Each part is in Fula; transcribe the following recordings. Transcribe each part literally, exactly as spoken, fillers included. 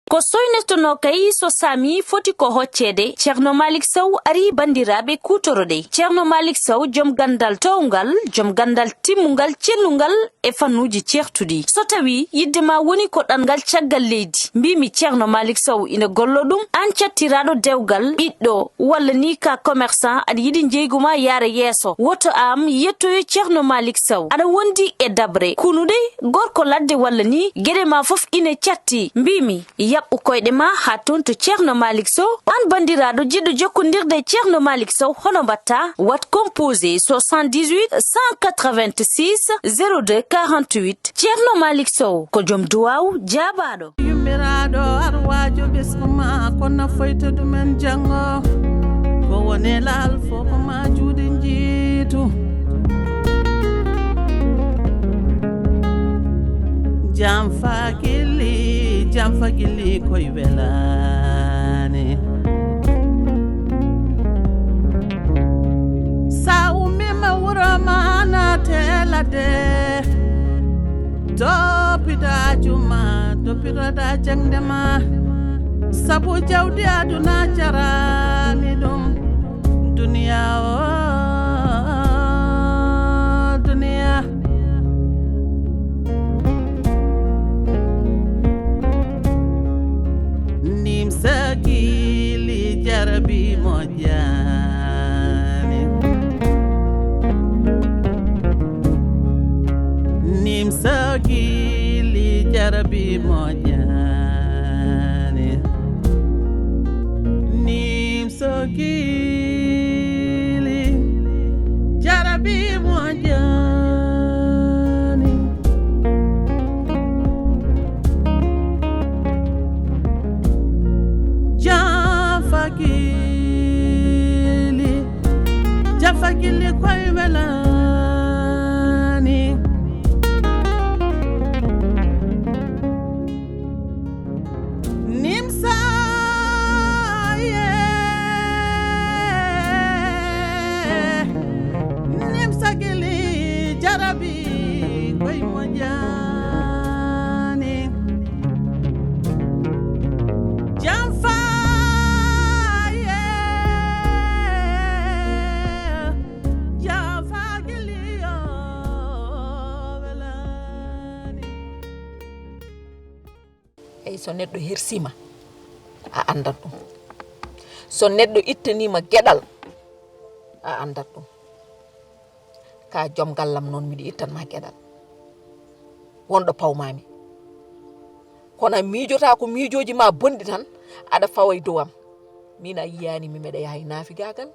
Ko soynetonoo kay so saami foti ko hocceede, Ceerno Maalik Sow arii banndiraaɓe kuutoro-ɗee. Ceerno Maalik Sow, jom ganndal toowngal, jom ganndal timmungal, cellungal e fannuuji ceertuɗi. So tawii yiɗde ma woni ko ɗanngal caggal leydi, mbiimi Ceerno Maalik Sow ina gollo ɗum, aan cattiraaɗo dewgal, ɓiɗɗo, walla nii ka commerçant, aɗa yiɗi njeygu ma yaara yeeso, woto aan yettoyo Ceerno Maalik Sow. Aɗa wondi e daɓre, kunuɗe, gorko ladde walla nii, geɗe ma fof ina catti. Mbiimi, yaɓɓu koyɗe ma haa toon to Ceerno Maalik Sow. Aan banndiraaɗo jiɗɗo jokkondirde e Ceerno Maalik Sow, hono mbaɗtaa? Waɗ composé soixante-dix-huit cent quatre-vingt-six zéro deux quarante-huit. Ceerno Maalik Sow ko jom duwaaw jaabaaɗo. Yummiraaɗo arwaajo ɓesngu ma, ko nafoyta ɗumen janngo. Ko woni laal fof ko ma juuɗe njiitu. Jam fagili, jam fagili koy welani. Sa ummima wuro ma naate ladde. Toppita juma, toppitoɗa jaŋde ma. Sabu jawdi aduna jarani ɗum. Duniya o, duniya. Nimsa gili jarabi moƴƴani. Nimsa gili jarabi moƴƴani. Nimsa gili jarabi moƴƴani. Jafagili, jafagili koy welani. Nimsa, yeah. Nimsa gili jarabi koy moƴƴani. Jam fa, yeah. Jam fa gili yo welani. Eyi, so neɗɗo hersiima, a anndat ɗum. So neɗɗo ittaniima geɗal, a anndat ɗum. Ka jom ngallam noon, miɗo ittan ma geɗal. Wonɗo pawmaami. Kono a miijotaa ko miijooji ma bonɗi tan, aɗa fawa e dow am. Min a yiyaani mi meɗa yaha e naafigaagal,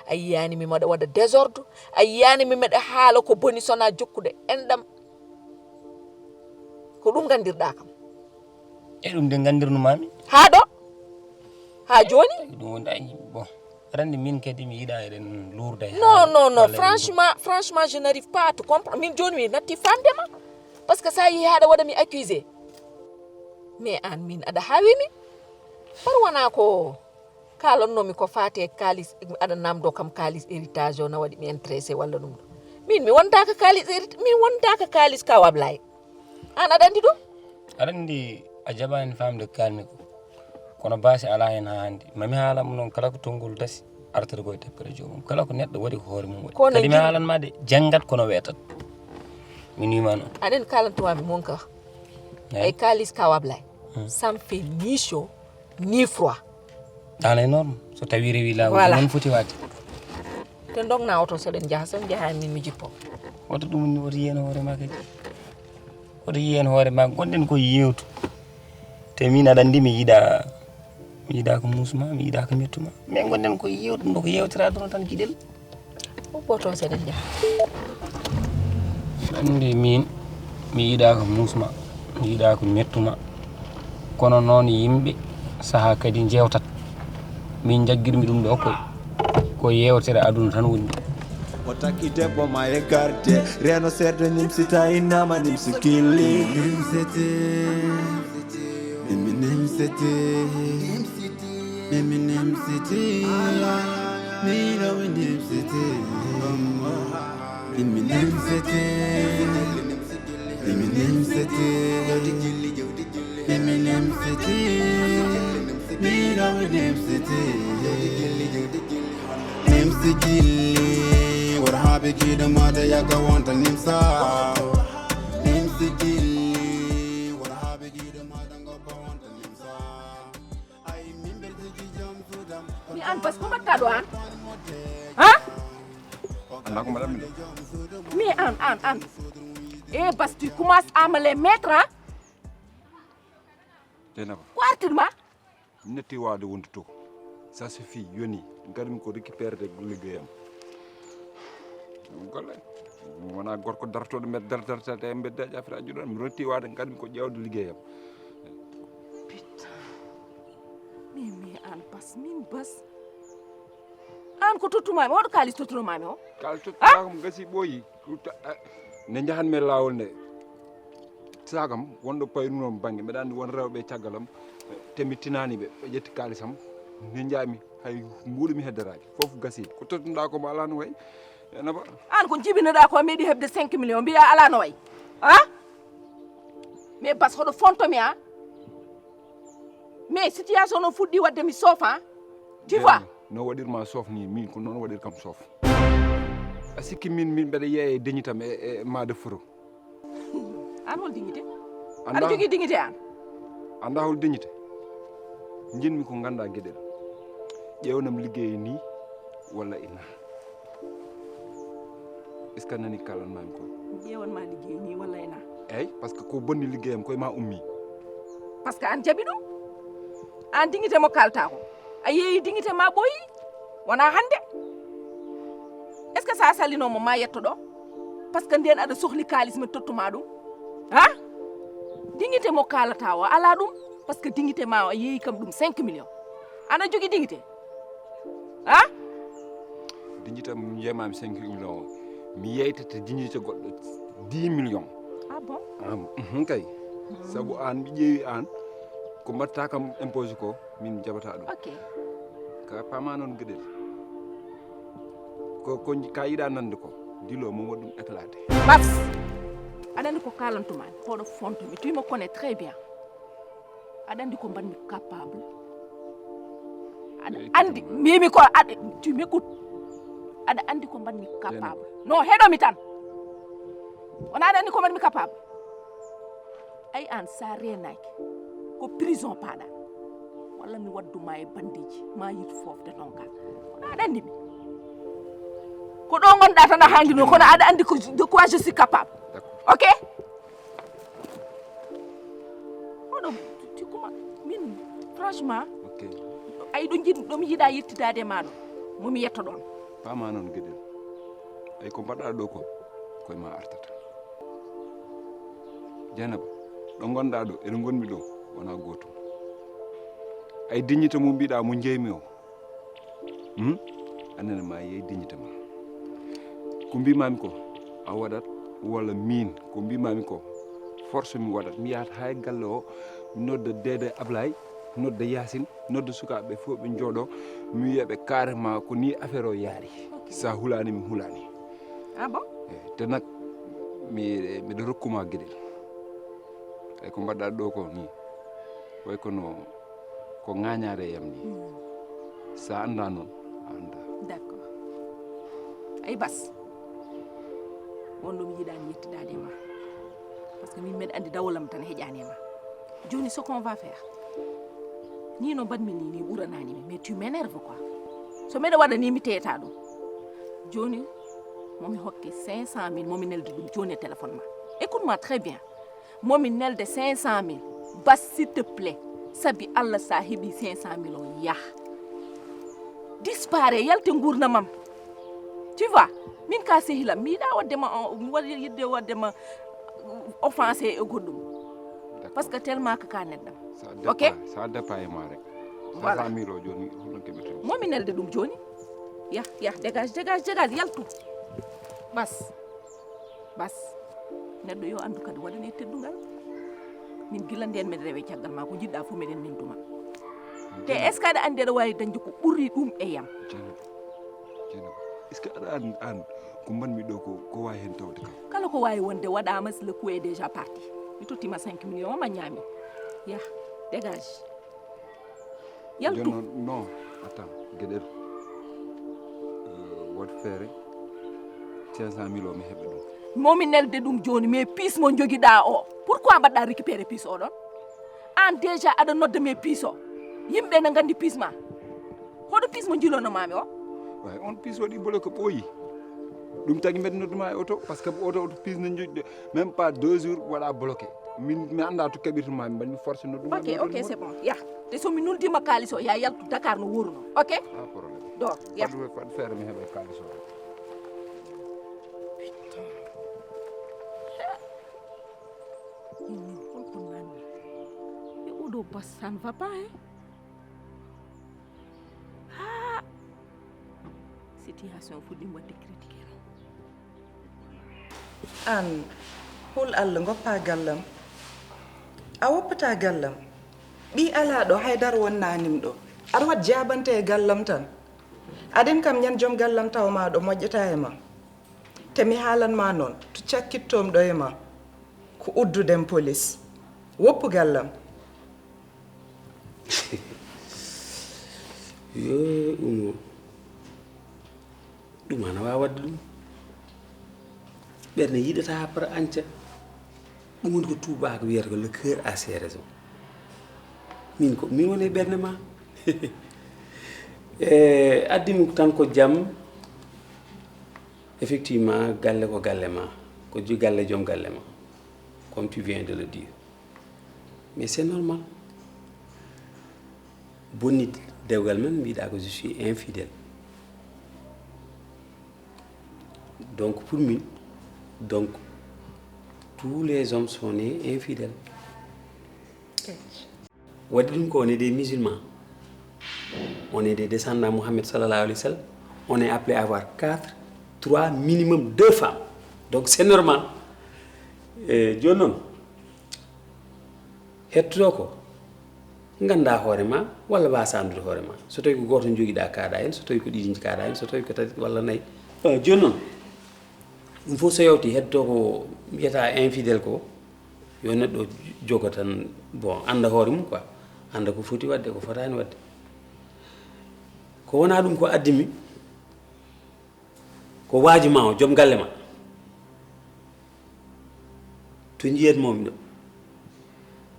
a yiyaani mi meɗa waɗa désordre, a yiyaani mi meɗa haala ko boni sona jokkude enɗam. Ko ɗum nganndirɗaa kam. E ɗum de nganndirnumaami. Haa ɗo? Haa jooni? Ɗum woni, ay, bon. Aɗa anndi min kadi mi yiɗaa eɗen luurda e non, haala non, non, walla eɗen franchement, franchement, je n'arrive pas à te comprendre. Min jooni mi natti famde ma. Parce que sa yehi haɗa waɗa mi accusé. Mais aan min aɗa haawi mi. Par wona ko kaalannoomi ko faati e kaalis, aɗa namdoo kam kaalis héritage o na waɗi mi intéressé walla ɗum ɗo. Min mi wontaaka kaalis hérita-, min wontaaka kaalis kaw Ablaye. Aan aɗa anndi ɗum? Aɗa anndi a jaɓaani faamde ko kaalmi ko. Kono baasi alaa heen haa hannde. Ma mi haala mo noon kala ko tonngol dasi, artata ko e tappere joomum. Kala ko neɗɗo waɗi ko hoore mum waɗi. Kono kadi mi jin- haalan ma de, janngat kono weetat. Mi nuima noon. Aɗen kaalantumaami mon ka. Eey. Ay kaalis kaw Ablaye. Hmm. Ça me fait ni chaud, ni froid. Aan e noon, so tawii rewi laawol, voilà, noon foti waɗde. Te ndogna oto so ɗen njaha, so njaha min mi jippo. Wota ɗum ni, wota yiyen hoore ma kadi. Wota yiyen hoore ma, ngonɗen ko yewtu. Te min aɗa anndi mi yiɗa, mi yiɗa ko muusma, mi yiɗa ko mettuma. Mais ngonɗen ko yewtu, ɗum ɗo ko yewtira ɗum tan giɗel. Uppoto seɗen njaha. Anndi min, mi yiɗaaka muusma, mi yiɗaaka mettuma. Kono noon yimɓe sahaa kadi njeewtat. Min njaggirmi ɗum ɗo ko, ko yeewtere aduna tan woni ɗo. O takki debbo ma e garde, reeno seeɗa nimsita innama nimsi gilli. Nimsiti, mimi nimsiti. Mimi nimsiti, mino mi nimsiti. Mimi nimsiti, mimi nimsiti, mimi nimsiti. Nimsi gilli, nimsi gilli, wara haa ɓe giɗo mata yaka wonta nimsa. Nimsi gilli, wara haa ɓe giɗo mata ngoppa wonta nimsa. Ay, min ɓe jigi jam sudam. Mi an bas ko mbaɗta ɗo an? Ha? Annda ko mbaɗanmi ɗo. Mais an, an, an. Eh, bas, tu commences à me les mettre, hein? Dieynaba. Ko artir ma? Mi netti waawde wonde to. Ça suffit, yoni. Ngarmi ko récupérede liggeyam. Ɗum golle. Mi wona gorko dartoɗo mbeɗa dardartata e mbeddaji affaire ajuɗon. Mi rotti waawde ngarmi ko ƴeewde liggeyam. Putain. Mais, mais an bas, min bas. An ko tottumami, hoɗo kaalis tottunomami o? Kaalis tottuɗa kam gasi ɓooyi. Ko ta-, a-, nde njahanmi e laawol nde. Saagam wonɗo payruno bannge, mbeɗa anndi won rewɓe e caggal am, te mi tinaani ɓe, ɓe ƴetti kaalis am, nde njahmi hay mbuuɗu mi heddataake. Fof gasi. Ko tottunoɗa ko mo alaa no wayi. Dieynaba. An ko jibinoɗa ko a meeɗi heɓde cinq millions, mbiya alaa no wayi. Ha? Mais bas hoɗo fonto mi, ha? Mais situation no fuɗɗi waɗde mi soofa, ha? Tu vois? No waɗirma soof ni, min ko noon waɗir kam soof. A sikki min, min mbeɗa yeeya e deñitam e, e ma de foro. An hol dignité? Aɗa jogii dignité an? Annda hol dignité? Njiɗmi ko ngannda geɗel. Ƴeewnam liggey ni walla ina. Est-ce que a nani kalanmami ko? Mi ƴeewanma liggey ni walla ina? Eyyi, parce que ko bonni liggeyam koye ma ummi. Parce que an jaɓi ɗum. An dignité mo kalta ko. A yeeyi dignité ma ɓooyi. Wona hannde. Est-ce que sa salinomo ma yetto ɗo? Parce que nden aɗa sohli kaalis mi tottuma ɗum. Ha? Dignité mo kalata o alaa ɗum. Parce que dignité ma o a yeeyi kam ɗum cinq millions. Ana jogii dignité? Ha? Dignité mo jeemami cinq millions o. Mi yeytata dignité goɗɗo dix millions. Ah bon? Ah, mhm, kay. Sabu an mi ƴeewi an ko mbatta kam impose ko. Min jaɓata ɗum. Ok. Ka pama noon geɗel. Ko, ko ka yiɗa nande ko. Dilo mo waɗi ɗum éclaté. Bas! Aɗa anndi ko kalantuma, hoɗo fonto mi. Tu me connais très bien. Aɗa anndi ko mbaɗmi capable. Aɗa anndi, mbimi ko, aɗa, tu m'écoutes. Aɗa anndi ko mbaɗmi capable. No, heɗo mi tan. Wona aɗa anndi ko mbaɗmi capable. Ay an sa reenaaki ko prison paaɗa walla mi wadduma e bandiji ma yiɗ foofde ɗon ka. Kono aɗa anndi mi ko ɗo ngonɗa tan a hangi no kono aɗa anndi ko de quoi je suis capable. Ok. Oɗo ti kuma min franchement. Ok. Ay ɗo jiɗ ɗo mi yiɗa yettidade ma ɗo momi yetto ɗon. Pama noon geɗel. Ay ko mbaɗa ɗo ko koye ma artata. Dieynaba, ɗo ngonɗa ɗo eɗo ngonmi ɗo wona gootum. Ay dignité mo mbiɗa mo jeeymi o. Hmm? Annene ma yeey dignité ma. Ko mbimami ko a waɗat walla min ko mbimami ko force mi waɗat mi yahat hay galle o mi nodda dede Ablaye nodda Yacine nodda sukaɓe fof ɓe jooɗo mi wiyaɓe carrément ko ni affaire o yaari. Sa hulani mi hulani. Ah bon? Eh, te nak mi miɗo rokkuma gueɗel. Ay ko mbaɗɗa ɗo ko ni way kono ko ŋañaare yam ni. Sa annda noon a annda. D'accord. Ay bas won ɗum yiɗani yettidaade ma. Parce que min mbeɗa anndi dawolam tan heƴani e ma. Joni ce qu'on va faire ni no mbaɗmi ni ni ɓuranani mi mais tu m'énerve quoi. So mbeɗa waɗa ni mi teyata ɗum. Joni momi hokke cinq cent mille momi neldi ɗum joni e téléphone ma. Écoute moi très bien. Momi nelde cinq cent mille bas s'il te plaît. Sabi allah sa heɓi cinq cent mille o yah dispare yalte gurdamam. Tu vois min ka sehilam mi yiɗa waddema mi waɗa yidde waddema offensé e goɗɗum. Par ce que tellement que ka neɗɗam. Ok. Sa départ e ma rek. Voilà. Sa miro joni holno keɓete? Momi nelde ɗum joni. Yah yah dégage dégage dégage yaltu. Bas. Bas neɗɗo yo anndu kadi waɗane teddungal. Min gila nden min rewe caggal ma ko jiɗɗa fof meɗen nentuma. Te est ce que aɗa anndi aɗa wawi dañde ko ɓuri ɗum e yam? Janaba janaba est ce que aɗa an an ko mbanmi ɗo ko ko wawi hen tawde kam? Kala ko wawi wonde waɗama le coup est déjà parti. Mi tottima cinq millions ma ñaami. Yah dégage. Yaltu. Jono, non, attends, gueɗel. Euh, wat feere cinq cent mille o mi heɓa ɗum. Momi nelde ɗum joni, mais piis mo jogiɗa o, pourquoi mbaɗɗa récupéré piis o ɗon? An déjà aɗa nodda mais piis o, yimɓe na gandi piis ma. Hoɗo piis mo jilonomami o? Way, on piis waɗi bloqué ɓooyi. Ɗum tagi mbeɗa nodduma e auto, parce que auto auto piis no joƴƴo, même pas deux jours waɗa bloqué. Min mi anda to kaɓirtuma, mi mbaɗmi forcé nodduma. Ok, ok, c'est bon, ya. Te somi nuldima kalis o, ya yaltu Dakar no woruno. Ok? Ah, problème. Do, ya. Fadu fadu feere mi heɓa kalis o. Holko nanni? E oɗo bas, ça ne va pas, hein? Ha! Situation fuɗɗima waɗde critiqué. An, hul Allah, goppa gallam. A woppata gallam. Ɓi ala ɗo, haydara wonnanim ɗo. Aɗa waɗ jabante e gallam tan. Aɗen kam ñan joom gallam tawa ma ɗo moƴƴata e ma. Te mi haalan ma noon, to cakkittom ɗo e ma. Ko uddudem police. Woppu gallam. Yo, Umu, ɗum ana waawi waɗde ɗum. Ɓernde yiɗata par anca. Ɗum woni ko tuubaako wiyata ko le cœur a ses raisons. Min ko min woni e ɓernde ma. E addimi tan ko jam. Effectivement, galle ko galle ma, ko jo- galle joom galle ma, comme tu viens de le dire. Mais c'est normal. Bonni dewgal men, mbiɗa ko je suis infidèle. Donc pour min, donc tous les hommes sont nés infidèles. Waɗi ɗum ko, on est des musulmans, on est des descendants Mohammed sallallahu alayhi wa sallam, on est appelé à avoir quatre, trois, minimum deux femmes. Donc c'est normal. E jooni noon, hettoto ko, ngannda hoore ma, walla mbasa anndude hoore ma. So tawi ko gooto jogiɗa, kaɗa heen, so tawi ko ɗiɗi kaɗa heen, so tawi ko tati walla nayi. E jooni noon, ɗum fof so yawti, hettoto ko mbiyata infidèle ko, yo neɗɗo jogo tan, bon, annda hoore mum quoi, annda ko foti waɗde, ko fotaani waɗde. Ko wona ɗum ko addimi, ko waaji ma o, joom galle ma, to jiyatmomi ɗo,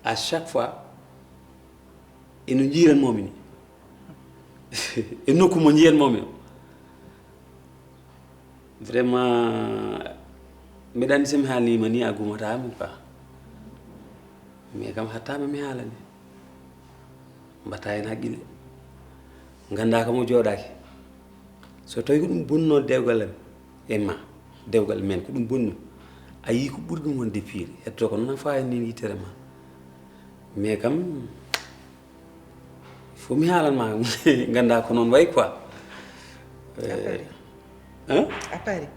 à chaque fois eno jiiranmomi ni. E nokku mo jiyatmomi o, vraiment, mbeɗa anndi so mi haalnima ni a gumatami quoi. Mais kam hattama mi haalani. Mbatta heen haqqille. Ngannda kam o jooɗaaki. So tawi ko ɗum bonno dewgal am e ma, dewgal men ko ɗum bonno, a yii ko ɓuri ɗum wonde piiri. Hetto ko noon faa heen ni yittere ma. Mais kam, fof mi haalan ma kam. Ngannda ko noon wayi quoi. Après. Hein? A paari.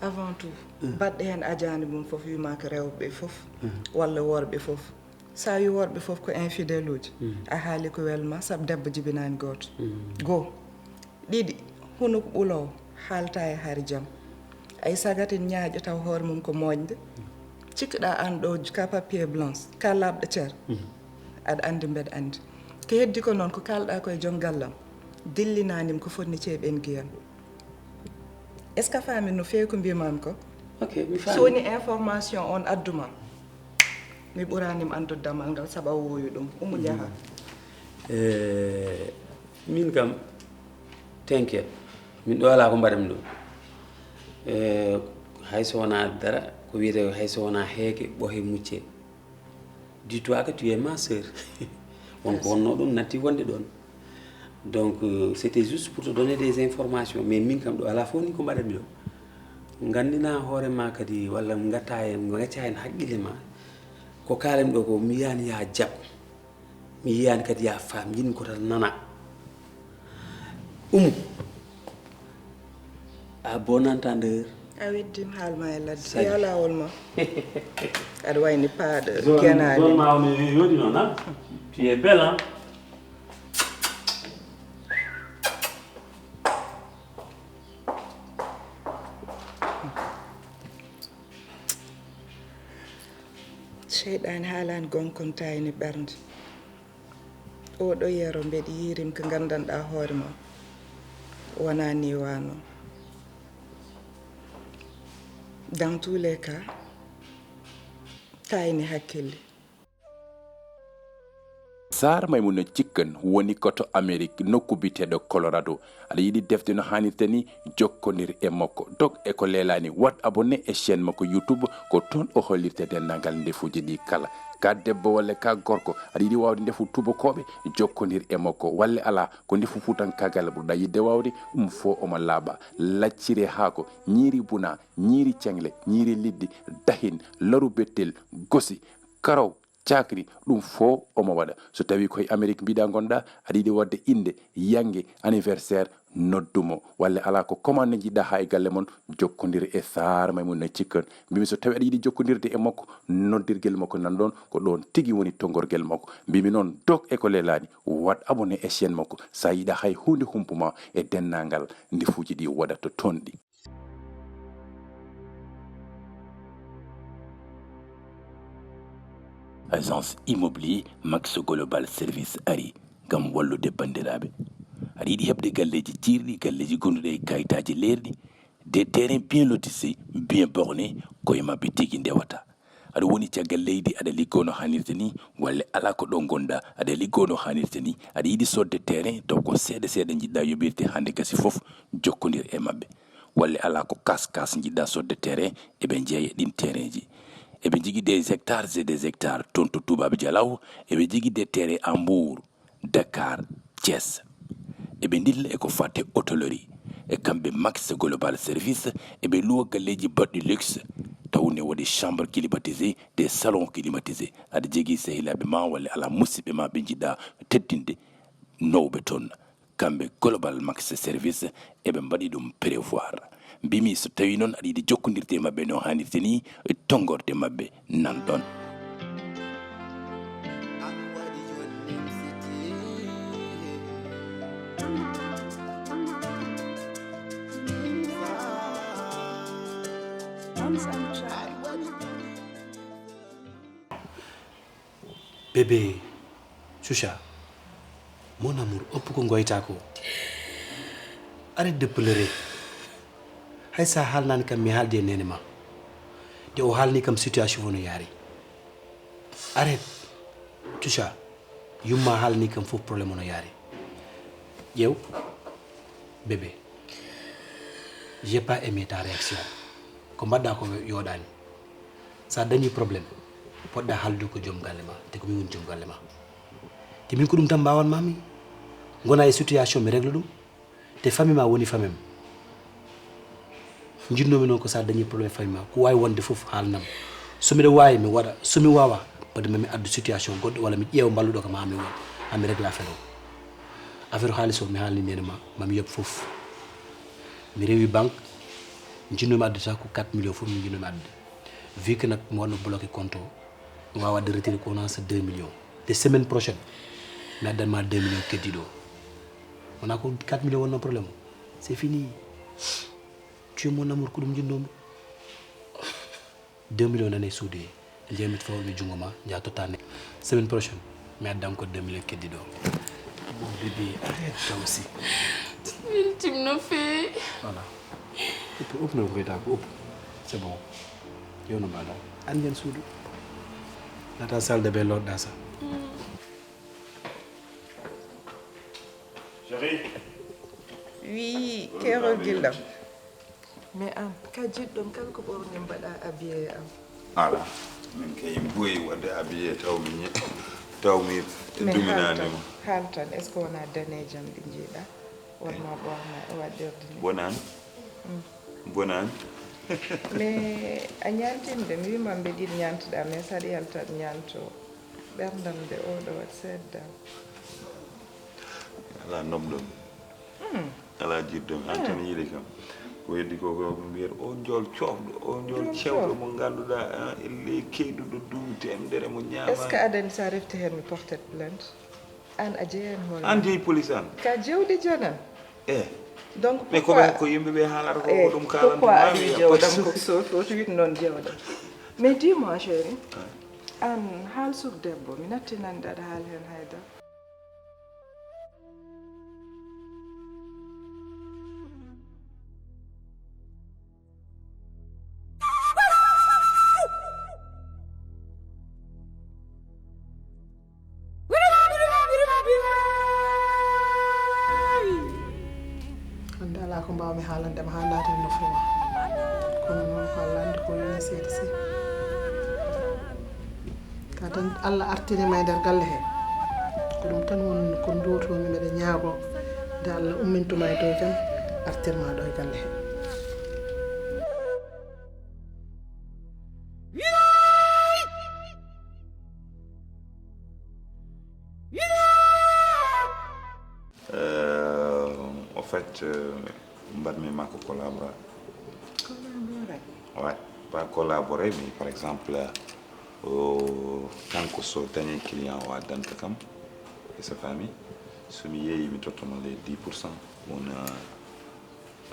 Avant tout, baɗɗo heen ajaani mum fof wima ko rewɓe fof, walla worɓe fof. Sa wi worɓe fof ko infidèle uji, a haali ko welma, sabu debbo jibinani gooto. Goo. Ɗiɗi, hunuko ɓuloowo haalta e hari jam. Ay, sagatin ñaaƴo taw hoore mum ko moƴde. Cikkuɗa an ɗo ka papier blanche, ka laaɓɗo cer. Aɗa anndi mbeɗa anndi. Ko heddi ko noon, ko kaalɗa ko e joom gallam, dillinanim ko fotni ceeɓen giyam. Est-ce que a faami no feewi ko mbimami ko? Ok, mi faami. So woni information on adduma, mi ɓuranim anndude damal ngal, sabu a woowi ɗum. Umu, njaha. Eh, min kam, t'inquiète, min ɗo alaa ko mbaɗami ɗo. Eh, hay so wonaa dara, ko wiyetee hay so wonaa heeke ɓohe mucce. Dis-toi que tu es ma sœur. Won ko wonno ɗum natti wonde ɗon. Donc, euh, c'était juste pour te donner des informations, mais min kam ɗo alaa fof ni ko mbaɗanmi ɗo. Nganndina hoore ma kadi, walla ngatta hen, ngacca hen haqqille ma. Ko kaalem ɗo ko, mi yiyani ya jaɓ. Mi yiyani kadi ya faam, jiɗmi ko tan nana. Umu. À bon entendeur. A weddim haal ma e ladde. Salut. Ya laawol ma. Aɗa wayni paaɗo genaani. Zone ma on yodi non, hein? Tu es belle, hein? Seyɗaani haalaani gonkon taayni ɓernde. Oɗo yero mbeɗi yirim ko nganndanɗaa hoore ma. Wonaa ni wano. Dans tous les cas, taayni hakkille. Sar Maymuna Cikkan woni ko to Amerik, nokku biyeteeɗo Colorado. Aɗa yiɗi defde no haanirta ni? Jokkondir e makko. Dog e ko leelaani, waɗ abonné e chaîne makko YouTube, ko toon o hollirta denndaangal ndefuuji ɗi kala. Ka debbo walla ka gorko, aɗa yiɗi waawde ndefu tuubakooɓe? Jokkondir e makko. Walla alaa, ko ndefu fuutankaagal ɓurɗaa yiɗde waawde? Ɗum fof omo laaɓa. Lacciri e haako, ñiiri buna, ñiiri ceŋle, ñiiri liɗɗi, dahin, laru bettel, gosi, karaw, cakri, ɗum fof omo waɗa. So tawii ko e Amerik mbiɗa ngonɗaa, aɗa yiɗi waɗde innde, yannge, anniversaire, noddu mo. Walla alaa, ko commande njiɗɗaa haa e galle mon, jokkondir e Sar Maymuna Cikkan. Mbimi so tawii aɗa yiɗi jokkondirde e makko, noddirgel makko nan ɗoon, ko ɗoon tigi woni tonngorgel makko. Mbimi noon, dog e ko leelaani, waɗ abonné e chaîne makko. So a yiɗaa hay huunde humpa ma e denndaangal ndefuuji ɗi waɗata toon ɗi. Agence immobilier Max Global Service ari ngam wallude banndiraaɓe. Aɗa yiɗi heɓde galleeji ciirɗi, galleeji gonduɗi e kayitaaji leerɗi, des terrains bien lotissés, bien bornés, ko e maɓɓe tigi ndewata. Aɗa woni caggal leydi, aɗa liggoo no haanirta ni, walla alaa, ko ɗo ngonɗaa, aɗa liggoo no haanirta ni, aɗa yiɗi soodde terrain, taw ko seeɗa seeɗa njiɗɗaa yoɓirde, hannde gasi fof, jokkondir e maɓɓe. Walla alaa, ko kas kas njiɗɗaa soodde terrain, eɓe njeeya ɗin terrainji. Eɓe njogii des hectares et des hectares toon to Toubab Dialaw, eɓe njogii des terrains à Mbour, Dakar, Thiès. Eɓe ndilla e ko faati e hôtellerie. E kamɓe Max Global Service, eɓe luwa galleeji baɗɗi luxe, taw ne waɗi chambre climatisée, des salons climatisés. Aɗa jogii sehilaaɓe ma walla alaa, musiɓɓe ma ɓe njiɗɗaa teddinde, nawɓe toon. Kamɓe Global Max Service, eɓe mbaɗi ɗum prévoir. Mbimi so tawii noon aɗa yiɗi jokkondirde e maɓɓe no haanirta ni, tonngorde maɓɓe nan ɗoon. Bébé, Choucha, mon amour, oppu ko ngoyta ko. Arrête de pleurer. Hay sa haalnaani kam, mi haaldi e neene ma. Nde o haalni kam situation fof no yaari. Arrête. Choucha, yumma haalni kam fof problème o no yaari. Ƴeew, bébé, j'ai pas aimé ta réaction. Ko mbaɗɗa ko yooɗaani. Sa dañi problème, poɗɗa haaldude ko joom galle ma, te ko min woni joom galle ma. Te min ko ɗum tan mbawan mami. Ngona e situation, mi régla ɗum. Te famille ma woni famille am. Njinnoomi noon ko sa dañi problème famille ma, ko waawi wonde fof haalnam. So miɗa waawi, mi waɗa. So mi waawaa, peut-être mami addu situation goɗɗo walla mi ƴeewa mballuɗo kam haa mi waɗa, haa mi régla affaire o. Affaire haalis o, mi haalni neene ma, mami yoɓ fof. Mi rewi banque, njinnoomi addude tan ko quatre millions fof mi njinnoomi addude. Vu que nag mi waɗno bloqué compte o, mi waawa waɗde retiré ko wona so deux millions. Te semaine prochaine, mi addan ma deux millions keddiiɗo o. Wona ko quatre millions wonno problème o. C'est fini. Tu es mon amour, ko ɗum njinnoomi. Deux millions nana e suudu he. Jeemit fof mi junngo ma, njaha totta ne. Semaine prochaine, mi addan ko deux millions keddiiɗo o. Mon bébé, arrête toi aussi. Weltim no feewi. Voilà. Uppu, uppu no ngoyta ko, uppu. C'est bon. Yo no mbaɗa. An yen suudu. Nata salle de bain looɗɗa sa. Wi, keerol gillam. Mais an, ka jiɗɗom kala ko ɓorni mbaɗa habillé e am. Ala, min kay boyi waɗde habillé taw mi ñe-, taw mi Mais duminaani haal ma. Tan, haal tan, est-ce que wona daneejam ɗi njiiɗa? Wonma ɓorna e waɗɗirde ni. Bonaani? Bonaani? Mais a ñaantinde, mi wima mbeɗa yiɗi ñaantuɗa, mais saɗa yalta aɗa ñaanto. Ɓerdam de oɗo waɗ seedda. Alaa nomɗo mi. Alaa jiɗɗo mi. An tan yiɗi kam. Ko heddi ko ko mbiyata o njool coofɗo, o njool cewɗo mo ngannduɗaa, ah, elle keyɗuɗo duuɓi teemedere mo ñaamaani. Est-ce que aɗa anndi so a refti heen mi portet plainte? An a jeyan hoore An jeyi police an? Ka jewdi jonan. Eh. Donc Mais ko pourquoi ɓe, ko yimɓe ɓe haalata ko, eh, ko ɗum kaalan pourquoi ma aɗa mi jewɗam poste. Ko so to wit noon jewɗam? Mais dis-moi chéri, an haal suk debbo mi nattinani aɗa haali heen haydara. Mi haalande ma haa naata e nofru ma. Kono noon ko Allah anndi ko woni seedi si. Ka tan Allah artiri ma e nder galle he. Ko ɗum tan woni ko ndootoomi mbeɗa ñaagoo. Nde Allah ummintu ma e dow jam, artir ma ɗo e galle he. Euh, en fait, euh, mbaɗmi makko collaborer. Collaborer. Ouais, pas collaborer, mais par exemple, euh, kanko so dañi client o addanta kam e sa famille, so mi yeeyi mi tottama les dix pour cent wona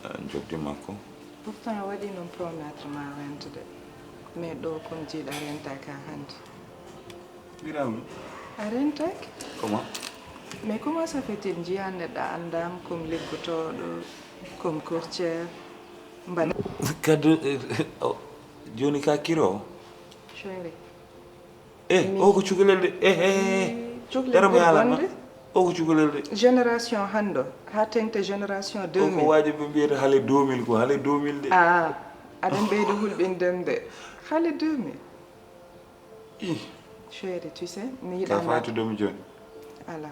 euh, njoɓdi makko. Pourtant a waɗi noon promettre ma rente de, mais ɗo kon jiiɗa rentaka hannde. Mbiɗa ɗum. A rentaki? Comment? Mais comment ça fait-il njiya neɗɗo a anndaama comme liggotooɗo, comme courtier? Mbaɗa Kadi, eh, oh, jooni ka kiro. Chéri. Eh, o ko cukalel de. Eh, eh, eh. Cukalel Dara mo ɓuri yaalanma. Bonde. O ko cukalel de. Génération hannde, haa teŋti génération O ko deux mille. Waaji ɓe mbiyata hale deux mille ko, hale deux mille de. Ah, aɗa ɓeydi hulɓindem de. Hale deux mille. Ih, Chéri, tu sais, mi ka yiɗa fayto domi jooni. Ala.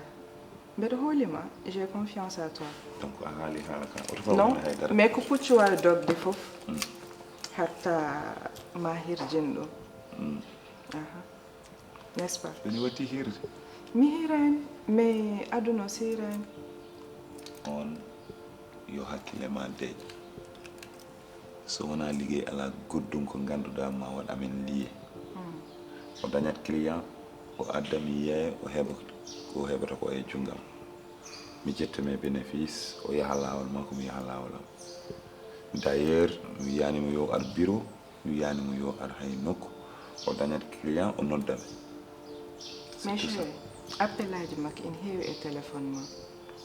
Mbeɗa hoolima, j'ai confiance à toi. Donc a haali haala ka. Oto Non, faw haydara. Mais ko puccu waawi dogde fof. Hatta ma hirjin ɗum. Aha. N'est-ce pas? Ene watti hirde. Mi hiraani, mais aduna o siraani. On yo hakkille ma deeƴ. So wonaa liggey alaa goɗɗum ko ngannduɗaa ma waɗ amen liye. O dañat client, o adda mi yeeya, o heɓa ko o heɓata ko e junngam. Mi ƴetta mes bénéfices, o yaha laawol makko, mi yaha laawol am. D'ailleurs, mi wiyaani mo yo ar bureau, mi wiyaani mo yo ar hay nokku. O dañat client, o nodda mi. Mais chéri, appelaaji makko ina heewi e téléphone ma.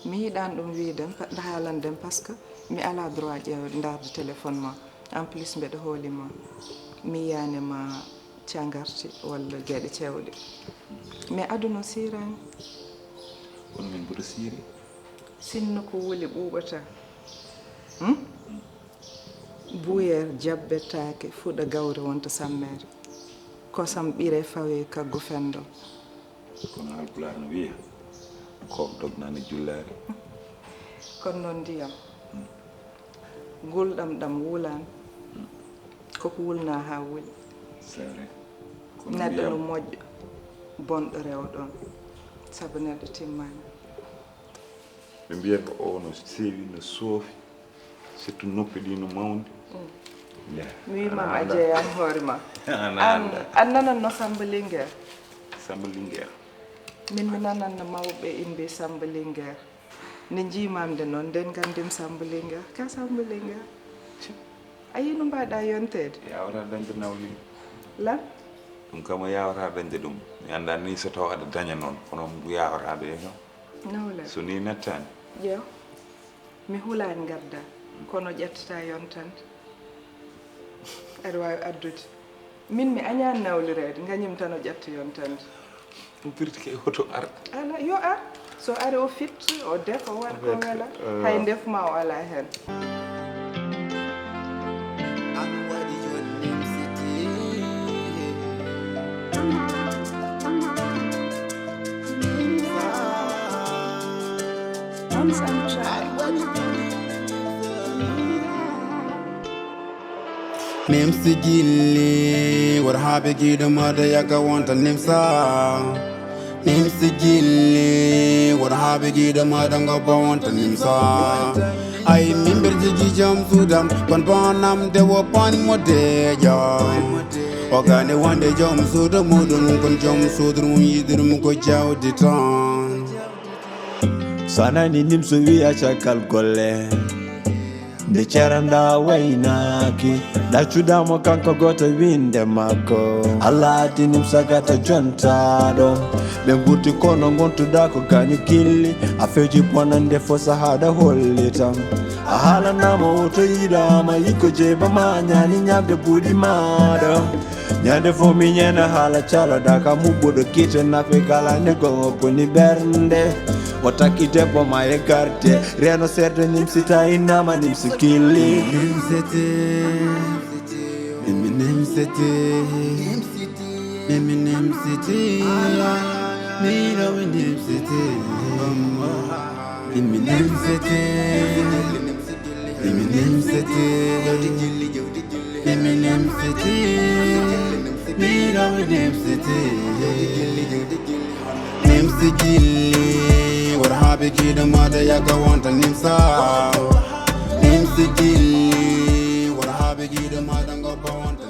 Mi yiɗaani ɗum wiiden, haalanden, parce que mi alaa droit ƴeew ndaarde téléphone ma. En plus mbeɗa hooli ma. Mi yiyaani ma cangarti walla geɗe cewɗe. Mais aduna o siraani. Kono min mboɗo siiri. Sinno ko wuli ɓuuɓata. Hmm? Buyeer jabbetaake fuɗa gawri wonta sammeere. Kosam ɓire fawe kaggu fendo. Kono Haalpulaar no wiya, koob dognaani jullaare. Kono noon ndiyam. Gulɗam ɗam wulaan. Koko wulnaa haa wuli. C'est vrai. Kono Neɗɗo no ndiyam. Moƴƴo, bonɗo rewa ɗoon. Sabu neɗɗo timmaani. Ɓe mbiyatno o no sewi, no soofi, surtout noppi ɗi no mawndi. Mi wiima a jeeyani hoore ma. An An a nananno Samba Linguère? Samba Linguère. Min mi nananno mawɓe ina mbiya Samba Linguère. Nde njiimaam nde noon, nden nganndim Samba Linguère. Ka Samba Linguère. A yii no mbaɗa yonteede? Yawata dañde nawli. Lan? Ɗum kam a yawata dañde ɗum. Mi annda ni so taw aɗa daña noon, kono yawata ɗo e kam. Nawle. So ni mettaani. Ƴeew. Mi hulaani ngadda. Kono ƴettata yontande. Aɗa waawi addude. Min mi añaani nawlireede, ngañim tan o ƴetta yontande. Ɗum firti ke hoto ar. Ala, yo ar. So ari o fit, o def, o waɗ ko wela. Hay ndef ma o alaa heen. Nimsi gilli, wor habe giɗo mada yaga wonta nimsa. Nimsi gilli, wor habe giɗo mada ngobba wonta nimsa. Ay mimber jigi jam sudam, kon banam de wo pan mo deja. O gane wonde jom suudu muɗum, kon jom suudu mum yiɗirum ko jawdi tan. So a nani nimso wiya caggal golle, nde ceranda waynaaki, ɗaccuɗamo kanko goto winde makko. Allah addi nimsa gata jontaɗo, ɓe gurti kono gontuɗa ko gañu gilli. A feji bonande fo sahaɗa hollitam, a haalanama woto yiɗama yikko jeeba ma ñaani ñamde buuɗi maɗa. Ñande fo mi ñande haala caloɗa ka muɓɓuɗo kite nafe kala nde gongo koni ɓernde. O takki debbo ma e garde. Reno seeɗa nimsi ta innama nimsi gilli. Nimsiti. Mimi nimsiti. Mimi nimsiti. Mino mi nimsiti. Mimi nimsiti. Mimi nimsiti. Mimi nimsiti. Mino mi nimsiti. Nimsi gilli, wara haa ɓe giɗo maɗa yaka wonta nimsa. Nimsi gilli, wara haa ɓe giɗo maɗa ngoppa wonta